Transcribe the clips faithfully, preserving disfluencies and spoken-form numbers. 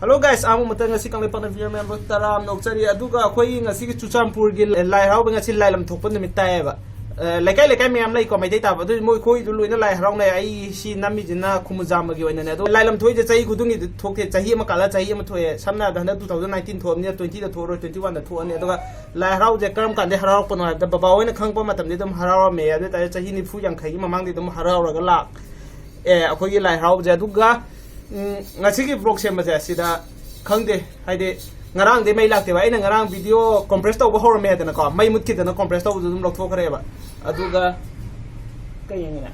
Hello guys, ꯑꯍꯥꯟꯕ ꯃꯇꯝ ꯉꯁꯤ ꯀꯪꯂꯩꯄꯥꯛꯅ viewer ꯃꯌꯥꯝꯕꯨ ꯇꯔꯥꯝꯅ ꯑꯣꯛꯆꯔꯤ꯫ ꯑꯗꯨꯒ ꯑꯩꯈꯣꯏꯒꯤ ꯉꯁꯤꯒꯤ ꯆꯨꯔꯆꯥꯟꯄꯨꯔꯒꯤ ꯂꯥꯏ ꯍꯔꯥꯎꯕ ꯉꯁꯤ ꯂꯥꯏ ꯂꯝ ꯊꯣꯛꯄ ꯅꯨꯃꯤꯠ ꯇꯥꯏꯌꯦꯕ꯫ ꯑ, ꯂꯩꯀꯥꯏ ꯂꯩꯀꯥꯏ ꯃꯌꯥꯝ ꯂꯩꯀꯣ, ꯃꯩꯇꯩ ꯇꯥꯕ, ꯑꯗꯨ ꯃꯣꯏ ꯑꯩꯈꯣꯏꯗꯨ ꯂꯣꯏꯅ ꯂꯥꯏ ꯍꯔꯥꯎꯅꯩ꯫ ꯑꯩ ꯁꯤ ꯅꯝꯃꯤꯁꯤꯅ ꯈꯨꯃꯨꯖꯥꯝꯕꯒꯤ ꯑꯣꯏꯅꯅꯦ꯫ ꯑꯗꯣ ꯂꯥꯏ ꯂꯝ ꯊꯣꯛꯏꯁꯦ ꯆꯍꯤ ꯈꯨꯗꯤꯡꯒꯤ ꯊꯣꯛꯇꯦ, ꯆꯍꯤ ꯑꯃ ꯀꯥꯜꯂ ꯆꯍꯤ ꯑꯃ ꯊꯣꯛꯑꯦ꯫ ꯁꯝꯅ ꯍꯥꯏꯔꯕꯗ ꯍꯟꯗꯛ two thousand nineteen ꯊꯣꯛꯑꯕꯅꯤꯅ twenty ꯗ ꯊꯣꯛꯑꯔꯣꯏ, twenty one ꯗ ꯊꯣꯛꯑꯅꯤ꯫ ꯑꯗꯨꯒ ꯂꯥꯏ ꯍꯔꯥꯎꯁꯦ ꯀꯔꯝ ꯀꯥꯟꯗ ꯍꯔꯥꯎꯔꯛꯄꯅꯣ ꯍꯥꯏꯕꯗ, ꯕꯕꯥ ꯍꯣꯏꯅ ꯈꯪꯕ ꯃꯇꯝꯗꯤ ꯑꯗꯨꯝ ꯍꯔꯥꯎꯔꯝꯃꯦ꯫ ꯑꯗꯨ ꯑꯣꯏꯇꯥꯔꯗꯤ ꯆꯍꯤ ꯅꯤꯐꯨ ꯌꯥꯡꯈꯩꯒꯤ ꯃꯃꯥꯡꯗꯤ ꯑꯗꯨꯝ ꯍꯔꯥꯎꯔꯒ ꯂꯥꯛ ꯑꯦ, ꯑꯩꯈꯣꯏꯒꯤ ꯂꯥꯏ ꯍꯔꯥꯎꯕꯁꯦ꯫ ꯑꯗꯨꯒ, ꯎꯝ, ꯉꯁꯤꯒꯤ vlog ꯁꯦꯝꯕꯁꯦ ꯁꯤꯗ ꯈꯪꯗꯦ, ꯍꯥꯏꯗꯤ ꯉꯔꯥꯡꯗꯤ ꯃꯩ ꯂꯥꯛꯇꯦꯕ꯫ ꯑꯩꯅ ꯉꯔꯥꯡ video compress ꯇꯧꯕ ꯍꯧꯔꯝꯃꯦ ꯍꯥꯏꯗꯅꯀꯣ, ꯃꯩ ꯃꯨꯠꯈꯤꯗꯅ compress ꯇꯧꯕꯗꯨ ꯑꯗꯨꯝ ꯂꯧꯊꯣꯛꯈ꯭ꯔꯦꯕ꯫ ꯑꯗꯨꯒ ꯀꯩ ꯌꯦꯡꯉꯤꯅ?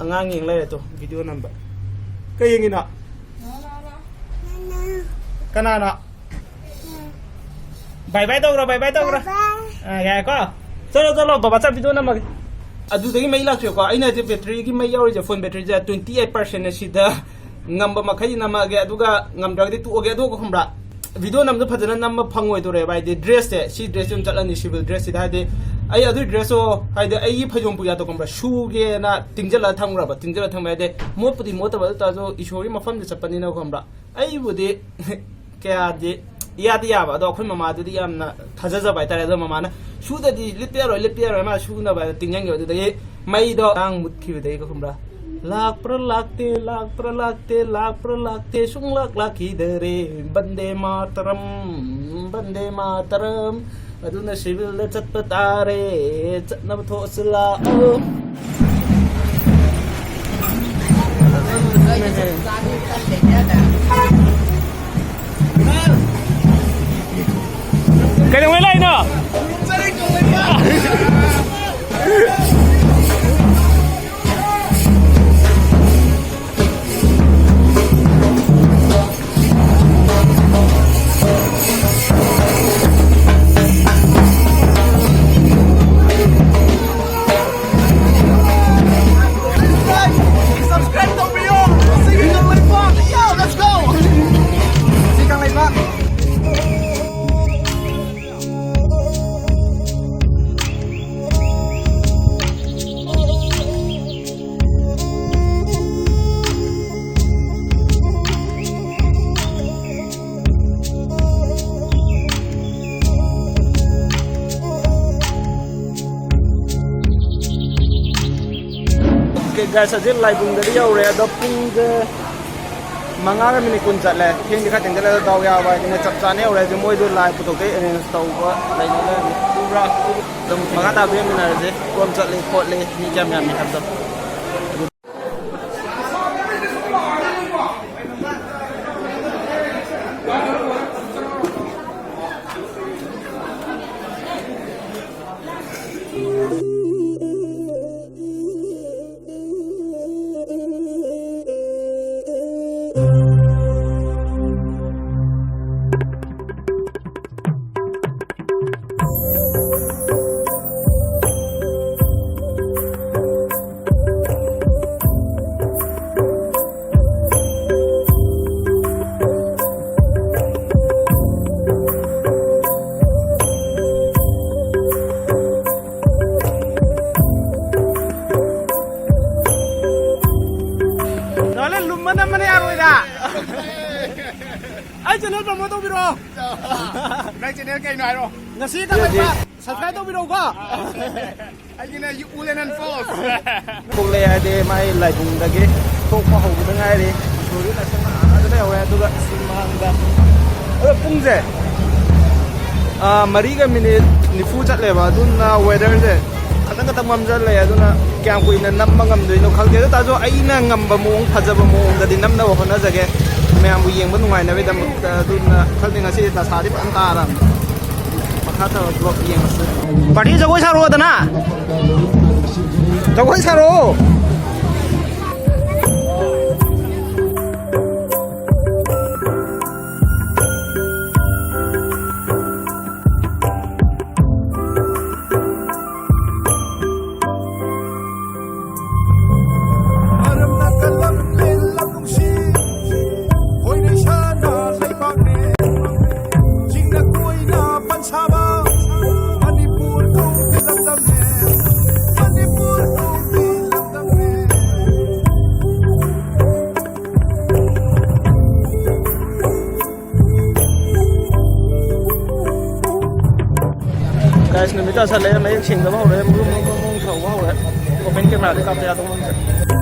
ꯑꯉꯥꯡ ꯌꯦꯡ ꯂꯩꯔꯦ ꯇꯣ, video ꯅꯝꯕ꯫ ꯀꯩ ꯌꯦꯡꯉꯤꯅꯣ? ꯀꯅꯥꯅꯣ? Bye bye ꯇꯧꯈ꯭ꯔꯣ, bye bye ꯇꯧꯈ꯭ꯔꯣ꯫ Bye bye. ꯑꯥ, ꯌꯥꯔꯦꯀꯣ? ꯆꯠꯂꯣ, ꯆꯠꯂꯣ, ꯕꯕꯥ ꯆꯠ video ꯅꯝꯃꯒꯦ꯫ ꯑꯗꯨꯗꯒꯤ ꯃꯩ ꯂꯥꯛꯇ꯭ꯔꯦꯀꯣ꯫ ꯑꯩꯅ ꯍꯧꯖꯤꯛ battery ꯒꯤ ꯃꯩ ꯌꯥꯎꯔꯤꯁꯦ, phone battery ꯁꯦ twenty eight percent ꯅꯦ꯫ ꯁꯤꯗ ꯉꯝꯕ ꯃꯈꯩꯗꯤ ꯅꯝꯃꯛꯑꯒꯦ, ꯑꯗꯨꯒ ꯉꯝꯗ꯭ꯔꯒꯗꯤ ꯇꯣꯛꯑꯒꯦ꯫ ꯑꯗꯨꯒ ꯈꯪꯕ꯭ꯔꯥ, video ꯅꯝꯕꯗꯣ ꯐꯖꯅ ꯅꯝꯕ ꯐꯪꯉꯣꯏꯗꯣꯔꯦꯕ꯫ ꯍꯥꯏꯗꯤ dress ꯁꯦ, ꯁꯤ dress ꯁꯦ ꯑꯗꯨꯝ ꯆꯠꯂꯅꯤ, civil dress ꯁꯤꯗ꯫ ꯍꯥꯏꯗꯤ ꯑꯩ ꯑꯗꯨꯏ dress ꯇꯣ, ꯍꯥꯏꯗꯤ ꯑꯩꯒꯤ ꯐꯩꯖꯣꯝ ꯄꯨꯌꯥꯗꯣ ꯈꯪꯕ꯭ꯔꯥ, ꯁꯨꯒꯦꯅ ꯇꯤꯡꯖꯜꯂꯒ ꯊꯝꯈ꯭ꯔꯕ꯫ ꯇꯤꯡꯖꯜꯂꯒ ꯊꯝꯕ ꯍꯥꯏꯗꯤ ꯃꯣꯠꯄꯨꯗꯤ ꯃꯣꯠꯇꯕ, ꯑꯗꯨ ꯇꯥꯔꯁꯨ ꯏꯁꯣꯔꯒꯤ ꯃꯐꯝꯗ ꯆꯠꯄꯅꯤꯅ ꯈꯪꯕ꯭ꯔꯥ, ꯑꯩꯕꯨꯗꯤ ꯀꯌꯥꯗꯤ ꯏꯌꯥꯗꯤ ꯌꯥꯕ, ꯑꯗꯣ ꯑꯩꯈꯣꯏ ꯃꯃꯥꯗꯨꯗꯤ ꯌꯥꯝꯅ ꯊꯥꯖꯖꯕ ꯍꯥꯏꯇꯥꯔꯦ꯫ ꯑꯗꯣ ꯃꯃꯥꯅ, "ꯁꯨꯗꯗꯤ ꯂꯤꯠꯄ ꯌꯥꯔꯣꯏ, ꯂꯤꯠꯄ ꯌꯥꯔꯣꯏ", ꯃꯥ ꯁꯨꯅꯕ ꯍꯥꯏꯅ ꯇꯤꯡꯖꯟꯈꯤꯕ꯫ ꯑꯗꯨꯗꯒꯤ ꯃꯩꯗꯣ ꯉꯔꯥꯡ ꯃꯨꯠꯈꯤꯕꯗꯒꯤ ꯈꯪꯕ꯭ꯔꯥ, ꯂꯥꯛꯄ꯭ꯔꯥ ꯂꯥꯛꯇꯦ, ꯂꯥꯛꯄ꯭ꯔꯥ ꯂꯥꯛꯇꯦ, ꯂꯥꯛꯄ꯭ꯔꯥ ꯂꯥꯛꯇꯦ, ꯁꯨꯡꯂꯥꯛ ꯂꯥꯛꯈꯤꯗꯔꯦ꯫ ꯕꯟꯗꯦ ꯃꯥꯇꯔꯝ, ꯕꯟꯗꯦ ꯃꯥꯇꯔꯝ꯫ ꯑꯗꯨꯅ civil ꯗ ꯆꯠꯄ ꯇꯥꯔꯦ, ꯆꯠꯅꯕ ꯊꯣꯛꯑꯁꯤ ꯂꯥꯛꯑꯣ꯫ ꯀꯩꯗꯧꯉꯩ ꯂꯥꯛꯏꯅꯣ? Subscribe ꯇꯧꯕꯤꯌꯣ꯫ ꯁꯤꯒꯤ ꯂꯩꯕꯥꯛ꯫ Guys, ꯍꯧꯖꯤꯛ ꯂꯥꯏꯕꯨꯡꯗꯗꯤ ꯌꯧꯔꯦ, ꯑꯗꯣ ꯄꯨꯡꯁꯦ ꯃꯉꯥꯒ ꯃꯤꯅꯤꯠ ꯀꯨꯟ ꯆꯠꯂꯦ꯫ ꯊꯦꯡꯗꯤ ꯈꯔ ꯊꯦꯡꯖꯜꯂꯦ, ꯑꯗꯣ ꯗꯥꯎ ꯌꯥꯕ ꯍꯥꯏꯗꯨꯅ ꯆꯞ ꯆꯥꯅ ꯌꯧꯔꯦ꯫ ꯍꯧꯖꯤꯛ ꯃꯣꯏꯗꯣ ꯂꯥꯏ ꯄꯨꯊꯣꯛꯇꯣꯏ ꯑꯦꯔꯦꯟꯖ ꯇꯧꯕ ꯂꯩꯅ ꯂꯩꯔꯝꯃꯦ꯫ ꯎꯕ꯭ꯔꯥ? ꯑꯗꯨꯝ ꯃꯈꯥ ꯇꯥꯕꯗꯣ ꯌꯦꯡꯃꯤꯟꯅꯔꯁꯦ꯫ ꯀꯣꯝ ꯆꯠꯂꯤ ꯈꯣꯠꯂꯤ, ꯃꯤ ꯀꯌꯥꯝ ꯌꯥꯝꯃꯤ ꯍꯥꯏꯕꯗꯣ꯫ ꯅꯥꯂꯦ ꯂꯨꯝꯃꯟ ꯑꯃꯅ ꯌꯥꯔꯣꯏꯗ꯫ ꯑꯩ ꯆꯦꯅꯦꯜ ꯄ꯭ꯔꯣꯃꯣꯠ ꯇꯧꯕꯤꯔꯛꯑꯣ꯫ ꯅꯪ ꯆꯦꯅꯦꯜ ꯀꯩꯅꯣ ꯍꯥꯏꯔꯣ? ꯉꯁꯤ ꯀꯛꯂꯛꯄ꯫ ꯁꯕꯁꯀ꯭ꯔꯥꯏꯕ ꯇꯧꯕꯤꯔꯛꯎꯀꯣ꯫ ꯑꯩꯒꯤꯅ ꯎꯂꯦꯅꯟ ꯐꯣꯜꯁ꯫ ꯊꯣꯛꯂꯛꯑꯦ ꯍꯥꯏꯗꯤ ꯃꯥꯏ ꯂꯥꯏꯕꯨꯡꯗꯒꯤ ꯊꯣꯛꯄ ꯍꯧꯕꯗ ꯉꯥꯏꯔꯤ꯫ ꯏꯁꯣꯔꯒꯤ ꯂꯥꯏꯁꯪ ꯑꯥꯗ ꯂꯩꯍꯧꯔꯦ꯫ ꯑꯗꯨꯒ ꯁꯤ ꯃꯥꯡꯗ, ꯑꯗꯣ ꯄꯨꯡꯁꯦ, ꯑꯥ, ꯃꯔꯤꯒ ꯃꯤꯅꯤꯠ ꯅꯤꯐꯨ ꯆꯠꯂꯦꯕ꯫ ꯑꯗꯨꯅ ꯋꯦꯗꯔꯁꯦ ꯈꯇꯪ ꯈꯇꯪ ꯃꯝꯖꯜꯂꯛꯑꯦ꯫ ꯑꯗꯨꯅ ꯀꯌꯥꯝ ꯀꯨꯏꯅ ꯅꯝꯕ ꯉꯝꯗꯣꯏꯅꯣ ꯈꯪꯗꯦ꯫ ꯑꯗꯨ ꯇꯥꯔꯁꯨ ꯑꯩꯅ ꯉꯝꯕ ꯃꯑꯣꯡ, ꯐꯖꯕ ꯃꯑꯣꯡꯗꯗꯤ ꯅꯝꯅꯕ ꯍꯣꯠꯅꯖꯒꯦ, ꯃꯌꯥꯝꯕꯨ ꯌꯦꯡꯕ ꯅꯨꯡꯉꯥꯏꯅꯕꯒꯤꯗꯃꯛꯇ꯫ ꯑꯗꯨꯅ ꯈꯪꯗꯦ, ꯉꯁꯤꯗꯤ ꯗꯁꯥꯗꯤ ꯐꯖꯅ ꯇꯥꯔꯕꯅꯤ꯫ ꯃꯈꯥ ꯇꯥꯕ ꯕ꯭ꯂꯣꯛ ꯌꯦꯡꯉꯁꯤ꯫ ꯄꯥꯔꯇꯤ ꯖꯒꯣꯏ ꯁꯥꯔꯛꯑꯣꯗꯅ꯫ ꯖꯒꯣꯏ ꯁꯥꯔꯛꯑꯣ꯫ ꯃꯔꯝꯅ ꯀꯜꯂꯝꯂꯦ ꯂꯝ ꯅꯨꯡꯁꯤ, ꯈꯣꯏꯅ ꯏꯁꯥꯅ ꯂꯩꯕꯥꯛꯅꯦ꯫ ꯆꯤꯡꯅ ꯀꯣꯏꯅ ꯄꯟꯁꯥꯕ ꯃꯅꯤꯄꯨꯔ ꯇꯧꯕꯤ ꯂꯝꯗꯝꯅꯦ꯫ ꯃꯅꯤꯄꯨꯔ ꯇꯧꯕꯤ ꯂꯝꯗꯝꯅꯦ꯫ Guys, ꯅꯨꯃꯤꯠ ꯇꯥꯁꯜꯂꯛꯑꯦ, ꯃꯌꯦꯛ ꯁꯦꯡꯗꯕ ꯍꯧꯔꯦ, ꯃꯨꯔꯨꯝ ꯃꯨꯔꯨꯝ ꯃꯨꯔꯨꯝ ꯁꯧꯕ ꯍꯧꯔꯦ꯫ Open camera ꯗꯤ ꯀꯥꯞꯄ ꯌꯥꯗꯧ ꯃꯥꯟꯗ꯭ꯔꯦ꯫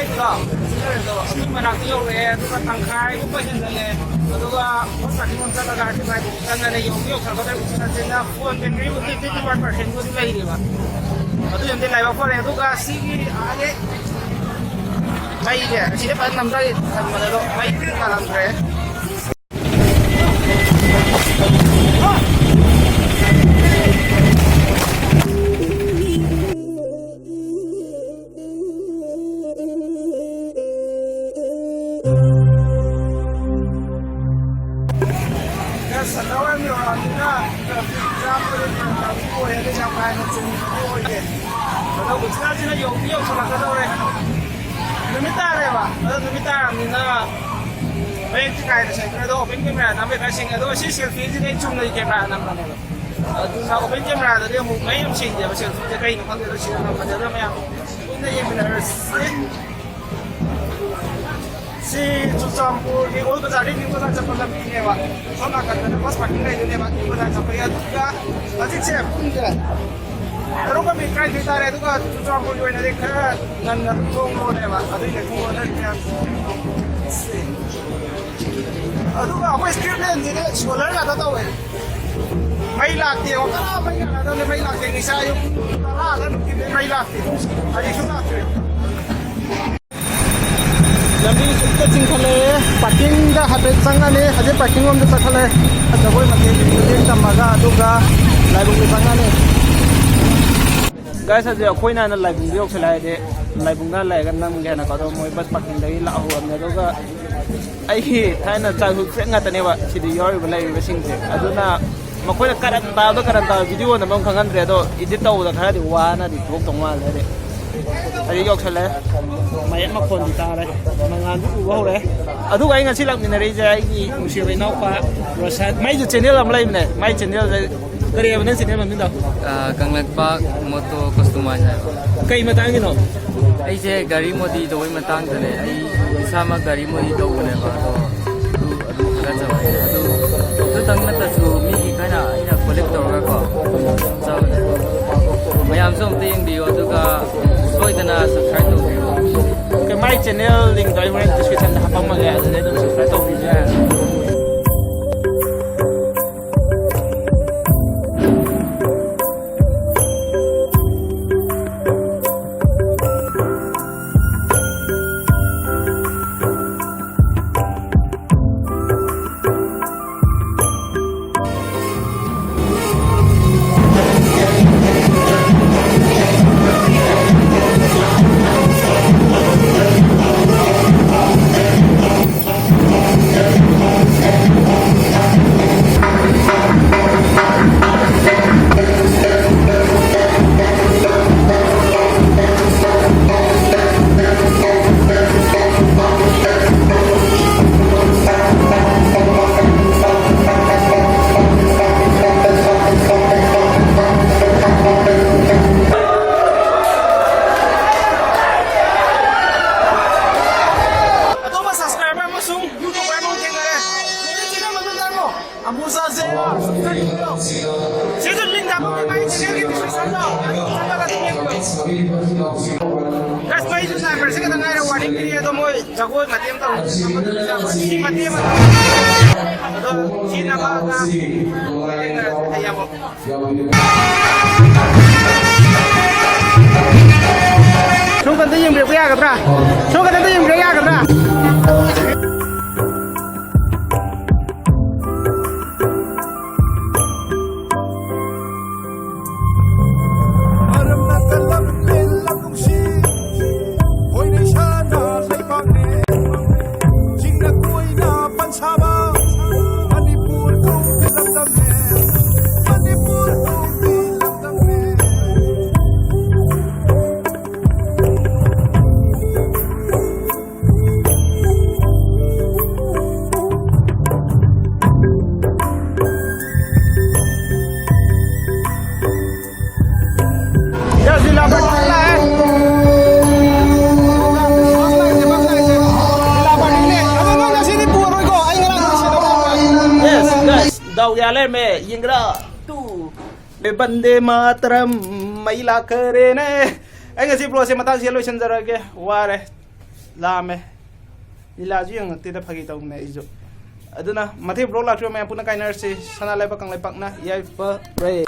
ꯁꯤ ꯃꯅꯥꯛꯇ ꯌꯧꯔꯛꯑꯦ, ꯑꯗꯨꯒ ꯇꯪꯈꯥꯏꯒꯨꯝꯕ ꯍꯦꯟꯒꯠꯂꯦ꯫ ꯑꯗꯨꯒ ꯍꯣꯁꯄꯤꯇꯥꯜ ꯆꯠꯂꯒ ꯑꯁꯤ ꯆꯪꯉꯅꯤ꯫ ꯌꯧꯗꯤ ꯌꯧꯁꯜꯂꯛꯀꯗꯧꯔꯦ꯫ ꯎꯆꯤꯟ ꯅꯥꯆꯤꯟꯅ ꯐꯣꯟ ꯕꯦꯇ꯭ꯔꯤꯕꯨꯗꯤ fifty one percent ꯕꯨꯗꯤ ꯂꯩꯔꯤꯕ꯫ ꯑꯗꯨ ꯌꯥꯝꯗꯤ ꯂꯥꯏꯕꯛ ꯐꯔꯦ꯫ ꯑꯗꯨꯒ ꯁꯤꯒꯤ ꯑꯥꯒꯤ ꯃꯩꯁꯦ ꯑꯁꯤꯗ ꯐꯖꯅ ꯅꯝꯊꯔꯤ ꯊꯝꯕꯅꯦ, ꯑꯗꯣ ꯃꯩ ꯉꯥꯜꯂꯝꯗ꯭ꯔꯦ꯫ ꯁꯟꯗꯥꯋꯥꯏꯔꯝ ꯌꯧꯔꯛꯑꯕꯅꯤꯅ ꯇ꯭ꯔꯥꯐꯤꯛ ꯖꯥꯝ ꯑꯣꯏꯔꯦ, ꯇ꯭ꯔꯥꯐꯤꯛ ꯑꯣꯏꯔꯦ, ꯌꯥꯝ ꯀꯥ ꯍꯦꯟꯅ ꯆꯤꯟꯕꯗꯤ ꯑꯣꯏꯗꯦ꯫ ꯑꯗꯣ ꯍꯧꯖꯤꯛꯀꯥꯟꯁꯤꯅ ꯌꯧꯗꯤ ꯌꯧꯁꯤꯜꯂꯛꯀꯗꯧꯔꯦ꯫ ꯅꯨꯃꯤꯠ ꯇꯥꯔꯦꯕ꯫ ꯑꯗꯣ ꯅꯨꯃꯤꯠ ꯇꯥꯔꯕꯅꯤꯅ, ꯎꯝ, ꯃꯌꯦꯛꯇꯤ ꯀꯥ ꯍꯦꯟꯅ ꯁꯦꯡꯗ꯭ꯔꯦ꯫ ꯑꯗꯣ open camera ꯅꯝꯕꯩ ꯈꯔ ꯁꯦꯡꯉꯦ꯫ ꯑꯗꯨꯒ ꯁꯤ ꯁꯦꯜꯐꯤꯁꯤꯗꯤ ꯑꯩ ꯆꯨꯝꯅꯒꯤ ꯀꯦꯃꯦꯔꯥ ꯅꯝꯕꯅꯦꯕ꯫ ꯑꯗꯨꯅ open camera ꯗꯗꯤ ꯑꯃꯨꯛ ꯃꯌꯦꯛ ꯌꯥꯝ ꯁꯦꯡꯗꯦꯕ꯫ ꯁꯦꯜꯐꯤꯁꯦ ꯀꯩꯅꯣ ꯈꯪꯗꯦ꯫ ꯑꯗꯣ ꯁꯤꯗ ꯅꯝꯕꯅꯦ꯫ ꯑꯗꯣ ꯃꯌꯥꯝ ꯄꯨꯟꯅ ꯌꯦꯡꯃꯤꯟꯅꯔꯁꯤ꯫ ꯁꯤ ꯆꯨꯔꯆꯥꯟꯄꯨꯔꯒꯤ ꯑꯣꯜ ꯕꯖꯥꯔꯗꯒꯤ ꯅ꯭ꯌꯨ ꯕꯖꯥꯔ ꯆꯠꯄ ꯂꯝꯕꯤꯅꯦꯕ꯫ ꯁꯣꯝ ꯅꯥꯀꯟꯗꯅ ꯕꯁ ꯄꯥꯔꯀꯤꯡ ꯂꯩꯗꯣꯏꯅꯦꯕ, ꯅ꯭ꯌꯨ ꯕꯖꯥꯔ ꯆꯠꯄꯒꯤ꯫ ꯑꯗꯨꯒ ꯍꯧꯖꯤꯛꯁꯦ ꯄꯨꯡꯁꯦ ꯇꯔꯨꯛꯀ ꯃꯤꯅꯤꯠ ꯇꯔꯥꯅꯤꯊꯣꯏ ꯇꯥꯔꯦ꯫ ꯑꯗꯨꯒ ꯆꯨꯔꯆꯥꯟꯄꯨꯔꯒꯤ ꯑꯣꯏꯅꯗꯤ ꯈꯔ ꯉꯟꯅ ꯊꯣꯡ ꯂꯣꯜꯂꯦꯕ, ꯑꯗꯨꯏꯅꯦ ꯊꯣꯡ ꯂꯣꯟꯅꯔꯤ ꯃꯌꯥꯝꯁꯦ꯫ ꯑꯗꯨꯒ ꯑꯩꯈꯣꯏ ꯁ꯭ꯇ꯭ꯔꯤꯠ ꯂꯦꯝꯁꯤꯗꯤ ꯁꯣꯂꯔ ꯉꯥꯛꯇ ꯇꯧꯋꯦ꯫ ꯃꯩ ꯂꯥꯛꯇꯦ, ꯀꯅꯥ ꯃꯩ ꯉꯥꯟꯅꯗꯕꯅꯦ? ꯃꯩ ꯂꯥꯛꯇꯦ꯫ ꯉꯁꯥꯏ ꯑꯌꯨꯛ ꯄꯨꯡ ꯇꯔꯥ ꯑꯗꯨꯋꯥꯏꯃꯨꯛꯇꯤ ꯃꯩ ꯂꯥꯛꯇꯦ, ꯍꯧꯖꯤꯛꯁꯨ ꯂꯥꯛꯇ꯭ꯔꯦ꯫ ꯂꯝꯕꯤ ꯁꯨꯝꯇ ꯆꯤꯡꯈꯠꯂꯛꯑꯦ꯫ ꯄꯥꯔꯀꯤꯡꯗ ꯍꯥꯏꯐꯦꯠ ꯆꯪꯉꯅꯤ꯫ ꯍꯧꯖꯤꯛ ꯄꯥꯔꯀꯤꯡ ꯂꯣꯝꯗ ꯆꯠꯈꯠꯂꯦ꯫ ꯖꯒꯣꯏ ꯃꯇꯦꯛ ꯃꯇꯦꯛ ꯇꯝꯃꯒ ꯑꯗꯨꯒ ꯂꯥꯏꯕꯨꯡꯗ ꯆꯪꯉꯅꯤ꯫ ꯒꯥꯏꯁ, ꯍꯧꯖꯤꯛ ꯑꯩꯈꯣꯏꯅ ꯍꯥꯟꯅ ꯂꯥꯏꯕꯨꯡꯗ ꯌꯧꯁꯜꯂꯦ ꯍꯥꯏꯗꯤ, ꯂꯥꯏꯕꯨꯡꯗ ꯂꯩꯔꯒ ꯅꯝꯒꯦ ꯍꯥꯏꯅꯀꯣ꯫ ꯑꯗꯣ ꯃꯣꯏ ꯕꯁ ꯄꯥꯔꯀꯤꯡꯗꯒꯤ ꯂꯥꯛꯍꯧꯔꯕꯅꯦ꯫ ꯑꯗꯨꯒ ꯑꯩꯒꯤ ꯊꯥꯏꯅ childhood friend ꯉꯥꯛꯇꯅꯦꯕ ꯁꯤꯗ ꯌꯥꯎꯔꯤꯕ ꯂꯩꯔꯤꯕꯁꯤꯡꯁꯦ꯫ ꯑꯗꯨꯅ ꯃꯈꯣꯏꯅ ꯀꯔꯟ ꯇꯥꯕꯗ ꯀꯔꯟ ꯇꯥꯕ ꯚꯤꯗꯤꯑꯣ ꯅꯝꯐꯝ ꯈꯪꯍꯟꯗ꯭ꯔꯦ꯫ ꯑꯗꯣ edit ꯇꯧꯕꯗ ꯈꯔꯗꯤ ꯋꯥꯅꯗꯤ ꯊꯣꯛꯇꯧ ꯃꯥꯜꯂꯦ꯫ ꯍꯥꯏꯗꯤ ꯍꯧꯖꯤꯛ ꯌꯧꯁꯜꯂꯦ꯫ ꯃꯌꯦꯛ ꯃꯈꯣꯟꯗꯤ ꯇꯥꯔꯦ꯫ ꯃꯉꯥꯜꯁꯨ ꯎꯕ ꯍꯧꯔꯦ꯫ ꯑꯗꯨꯒ ꯑꯩ ꯉꯁꯤ ꯂꯥꯛꯃꯤꯟꯅꯔꯛꯏꯁꯦ ꯑꯩꯒꯤ ꯅꯨꯡꯁꯤꯕ ꯏꯅꯥꯎꯄꯥ ꯔꯣꯁꯟ꯫ ꯃꯥꯏꯁꯨ channel ꯑꯃ ꯂꯩꯕꯅꯦ꯫ ꯃꯥꯏ channelꯁꯦ ꯀꯔꯤ ꯍꯥꯏꯕ ꯅꯪ channel ꯃꯃꯤꯡꯗꯣ? ꯑꯥ, ꯀꯪꯂꯩꯄꯥꯛ ꯃꯣꯇꯣ ꯀꯁꯇꯃꯥꯏꯖ ꯍꯥꯏꯕ꯫ ꯀꯩ ꯃꯇꯥꯡꯒꯤꯅꯣ? ꯑꯩꯁꯦ ꯒꯥꯔꯤ ꯃꯣꯗꯤ ꯇꯧꯕꯩ ꯃꯇꯥꯡꯗꯅꯦ꯫ ꯑꯩ ꯏꯁꯥꯃꯛ ꯒꯥꯔꯤ ꯃꯣꯗꯤ ꯇꯧꯕꯅꯦꯕ, ꯑꯗꯣ ꯑꯗꯨ ꯑꯗꯨꯝ ꯈꯔ ꯆꯥꯎꯋꯦ꯫ ꯑꯗꯨ ꯑꯗꯨꯇꯪ ꯅꯠꯇ꯭ꯔꯁꯨ ꯃꯤꯒꯤ ꯈꯔ ꯑꯩꯅ ꯀꯣꯂꯦꯛ ꯇꯧꯔꯒꯀꯣ ꯆꯥꯎꯋꯦ꯫ ꯃꯌꯥꯝꯁꯨ ꯑꯝꯇ ꯌꯦꯡꯕꯤꯌꯨ, ꯑꯗꯨꯒ ꯁꯣꯏꯗꯅ subscribe ꯇꯧꯕꯤꯌꯨ꯫ Channel link ꯗꯣ ꯑꯩ ꯍꯣꯔꯦꯟ description ꯗ ꯍꯥꯞꯄꯝꯃꯒꯦ, ꯑꯗꯨꯗꯩ ꯑꯗꯨꯝ subscribe ꯇꯧꯕꯤꯕ ꯌꯥꯔꯦ꯫ ꯑꯇꯣꯞꯄ subscriber ꯑꯃꯁꯨꯡ YouTuber ꯑꯃ ꯊꯦꯡꯅꯔꯦ꯫ ꯅꯨꯃꯤꯠꯁꯤꯗ ꯃꯗꯨ ꯇꯥꯔꯣ꯫ ꯑꯃꯨ ꯆꯥꯁꯦ꯫ ꯁꯤꯁꯨ link ꯊꯥꯕ ꯑꯩ channel ꯒꯤ description ꯗ ꯆꯠꯂꯒ ꯑꯗꯨꯝ ꯌꯦꯡꯕꯤꯌꯨ꯫ Guys, ꯃꯩꯁꯨ ꯁꯥꯏ, ꯕ꯭ꯔꯦꯛꯁꯤ ꯈꯛꯇ ꯉꯥꯏꯔꯦ, warning ꯄꯤꯔꯤ ꯑꯗꯣ ꯃꯣꯏ ꯖꯒꯣꯏ ꯃꯇꯦꯛ ꯑꯃ ꯇꯧꯔꯤ꯫ ꯁꯤ ꯃꯇꯦꯛ ꯑꯃ꯫ ꯑꯗꯣ ꯁꯤꯅ ꯃꯥꯒ ꯑꯩ ꯌꯥꯝ ꯁꯣꯝ ꯀꯟꯗ ꯌꯦꯡꯕꯤꯔꯛꯄ ꯌꯥꯒꯗ꯭ꯔꯥ? ꯁꯣꯝ ꯀꯟꯗ ꯌꯦꯡꯕꯤꯔꯛ ꯌꯥꯒꯗ꯭ꯔꯥ? ꯃꯔꯝꯅ ꯀꯜꯂꯝꯂꯦ ꯂꯝ ꯅꯨꯡꯁꯤ, ꯈꯣꯏꯅ ꯏꯁꯥꯅ ꯂꯩꯕꯥꯛꯅꯦ꯫ ꯆꯤꯡꯅ ꯀꯣꯏꯅ ꯄꯟꯁꯥꯕ ꯃꯅꯤꯄꯨꯔ ꯇꯨꯡꯒꯤ ꯂꯝꯗꯝꯅꯦ꯫ ꯃꯅꯤꯄꯨꯔ ꯇꯨꯡꯒꯤ ꯂꯝꯗꯝꯅꯦ꯫ Yes, ꯂꯤꯂꯥ ꯄꯥꯔꯇꯤ ꯂꯥꯛꯑꯦ꯫ ꯂꯤꯂꯥ ꯄꯥꯔꯇꯤꯅꯦ꯫ ꯑꯗꯣ ꯅꯪ ꯉꯁꯤꯗꯤ ꯄꯨꯔꯣꯏꯀꯣ? ꯑꯩ ꯉꯔꯥꯡ ꯅꯨꯡꯁꯤꯅꯕ ꯂꯥꯛꯄ꯫ Yes, guys, ꯗꯥꯎ ꯌꯥ ꯂꯩꯔꯝꯃꯦ꯫ ꯌꯦꯡꯒꯦꯔꯥ? ꯇꯨ꯫ ꯕꯟꯗꯦ ꯃꯥꯇꯔꯝ, ꯃꯩ ꯂꯥꯛꯈꯔꯦꯅꯦ꯫ ꯑꯩ ꯉꯁꯤ vlog ꯁꯦ ꯃꯇꯥꯡꯁꯤꯗ ꯂꯣꯏꯁꯤꯟꯖꯔꯒꯦ꯫ ꯋꯥꯔꯦ꯫ ꯂꯥꯛꯑꯝꯃꯦ꯫ ꯂꯤꯂꯥꯁꯨ ꯌꯦꯡꯉꯛꯇꯦꯗ, ꯐꯥꯒꯤ ꯇꯧꯕꯅꯦ ꯑꯩꯁꯨ꯫ ꯑꯗꯨꯅ ꯃꯊꯪ vlog ꯂꯥꯛꯇ꯭ꯔꯤꯕ ꯃꯌꯥꯝ ꯄꯨꯟꯅ ꯀꯥꯏꯅꯔꯁꯤ꯫ ꯁꯅꯥ ꯂꯩꯕꯥꯛ ꯀꯪꯂꯩꯄꯥꯛꯅ ꯌꯥꯏꯐꯔꯦ꯫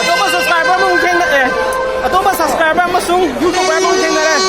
ꯑꯇꯣꯞꯄ subscriber ꯑꯃꯁꯨꯡ ꯊꯦꯡꯅ-, ꯑꯦ, ꯑꯇꯣꯞꯄ subscriber ꯑꯃꯁꯨꯡ YouTuber ꯑꯃꯁꯨꯡ ꯊꯦꯡꯅꯔꯦ꯫